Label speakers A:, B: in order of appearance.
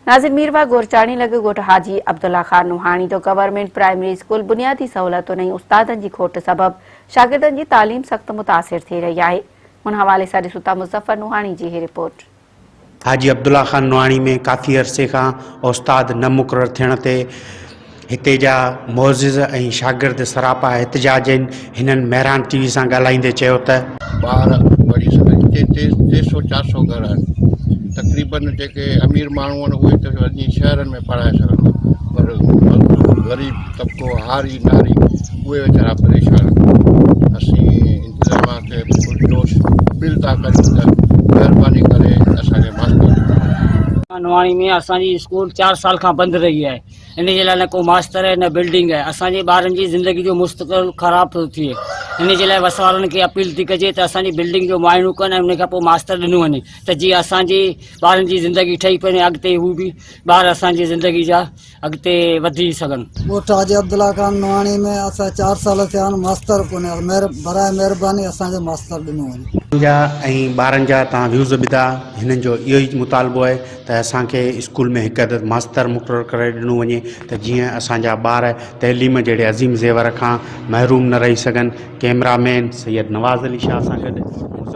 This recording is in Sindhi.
A: ناظر ميرواهه گورچاڻي لڳ ڳوٺ حاجي عبدالله خان نوحاڻي جو گورنمينٽ پرائمري اسڪول بنيادي سهولتن ۽ استادن جي کوٽ سبب شاگردن جي تعليم سخت متاثر ٿي رهي آهي ان حوالي سان ڏسون ٿا مظفر نوحاڻي جي هي رپورٽ.
B: حاجي عبدالله خان نوحاڻي ۾ ڪافي عرصي کان استاد نه مقرر ٿيڻ تي هتي جا معزز ۽ شاگرد سراپا احتجاج آهن. هنن مهراڻ ٽي وي سان ڳالهائيندي چيو ته.
C: ٻار پڙهي سگهن. هتي ٽي ٽي سو چار سو گهر آهن. تقريبن جيڪي امير ماڻهو آهن اهي ته وڃي شهرن ۾ پڙهائي سگهن ٿا پر مزدور غريب طبقو هاري ناري اهي ويچارا پريشان آهن. اسين انتظاميا کي پرجوش اپيل ٿا ڪريون ته مهرباني ڪري اسان کي ماستر ڏنو وڃي.
D: نواڻي ۾ اسان جي اسڪول چار سال کان بند رهي آهي. ان جي لاء نه ڪو ماستر آهي نه بلڊنگ آهي اسان جي ٻارن جي زندگي جو مستقبل خراب ٿو ٿئي ان جي لاء وس وارن کي اپيل ٿي ڪجي ته اسان جي بلڊنگ جو معائنو ڪن ۽ ان کان پوء ماستر ڏنو وڃي ته جيئن اسان جي ٻارن جي زندگي ٺهي پوي اڳتي هو به ٻار اسان جي زندگي جا اڳتي وڌي سگهن.
E: ڳوٺ حاجي عبدالله خان نوحاڻي ۾ اسان چار سال ٿيا آهن ماستر ڪونهي براء مهرباني اسان کي ماستر ڏنو وڃي.
B: جا ۽ ٻارن جا تان ويوز ٻڌا هنن جو اهو ئي مطالبو آهي ته اسان کي اسڪول ۾ هڪ عدد ماستر مقرر ڪري ڏنو وڃي ته جيئن اسان جا ٻار تعليم جهڙي عظيم زيور کان محروم نه رهي سگهن ڪئميرا مين سيد نواز علي شاهه سان گڏ مظفر.